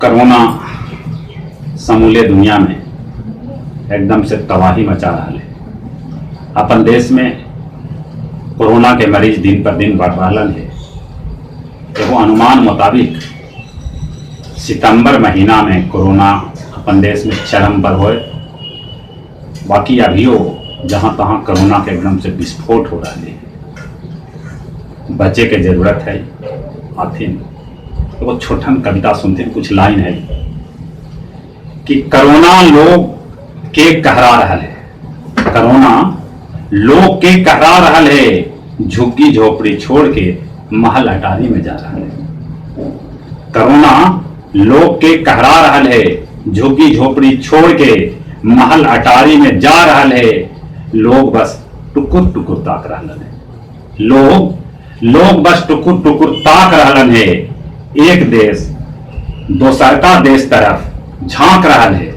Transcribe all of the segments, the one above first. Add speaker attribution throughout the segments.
Speaker 1: Corona समूले दुनिया में एकदम से तबाही मचा रहा है। अपन देश में कोरोना के मरीज दिन पर दिन बढ़ रहा है। एगो अनुमान मुताबिक सितंबर महीना में कोरोना अपन देश में चरम पर होए। बाकी अभियो जहां तहां कोरोना के एकदम से विस्फोट हो रहा है। बचे के जरूरत है। आथिन एगो छोटन कविता सुनते, कुछ लाइन है कि कोरोना लोग के कहरा रहा है, कोरोना लोग के कहरा रहा है, झुग्गी झोपड़ी छोड़ के महल अटारी में जा रहा है। कोरोना लोग के कहरा रहा है, झुग्गी झोपड़ी छोड़ के महल अटारी में जा रहा है। लोग बस टुकुर टुकुर ताक रहा है, लोग लोग बस टुकुर टुकुर ताक रहा है। एक देश दोसरका देश तरफ झांक रहा है।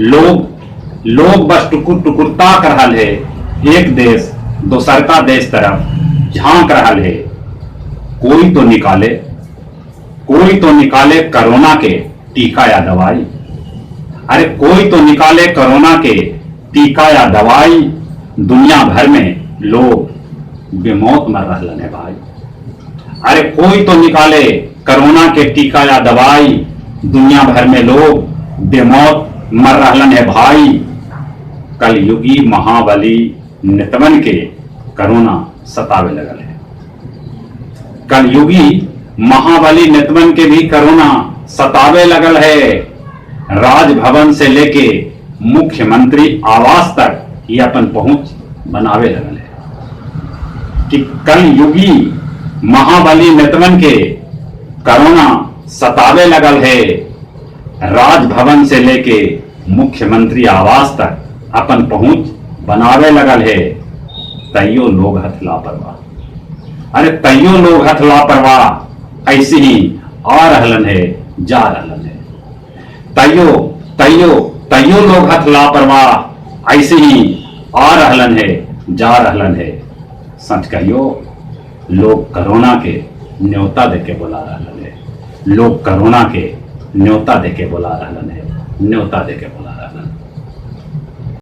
Speaker 1: लोग लोग बस टुकुर टुकुर ताक रहा है, एक देश दोसरका देश तरफ झांक रहा है। कोई तो निकाले, कोई तो निकाले कोरोना के टीका या दवाई। अरे कोई तो निकाले कोरोना के टीका या दवाई, दुनिया भर में लोग बेमौत मर रहे हैं भाई। अरे कोई तो निकाले कोरोना के टीका या दवाई, दुनिया भर में लोग बेमौत मर रहे हैं भाई। कलयुगी महाबली नितवन के कोरोना सतावे लगल है। कलयुगी महाबली नितवन के भी कोरोना सतावे लगल है। राजभवन से लेके मुख्यमंत्री आवास तक ये अपन पहुंच बनावे लगल है। कि कलयुगी महाबली नितवन के कोरोना सतावे लगल है, राजभवन से लेके मुख्यमंत्री आवास तक अपन पहुंच बनावे लगल है। तैयो लोग हथ लापरवाह, अरे तैयो लोग हथ लापरवाह, ऐसे ही आ रहलन है, जा रहलन है। तैयो तैयो तैयो लोग हथ लापरवाह, ऐसे ही आ रहलन है, जा रहलन है। सच कहियो, लोग कोरोना के न्योता दे के बुला रहलन है। लोग कोरोना के न्योता दे के बुला रहलन है, न्योता दे के बुला रहलन।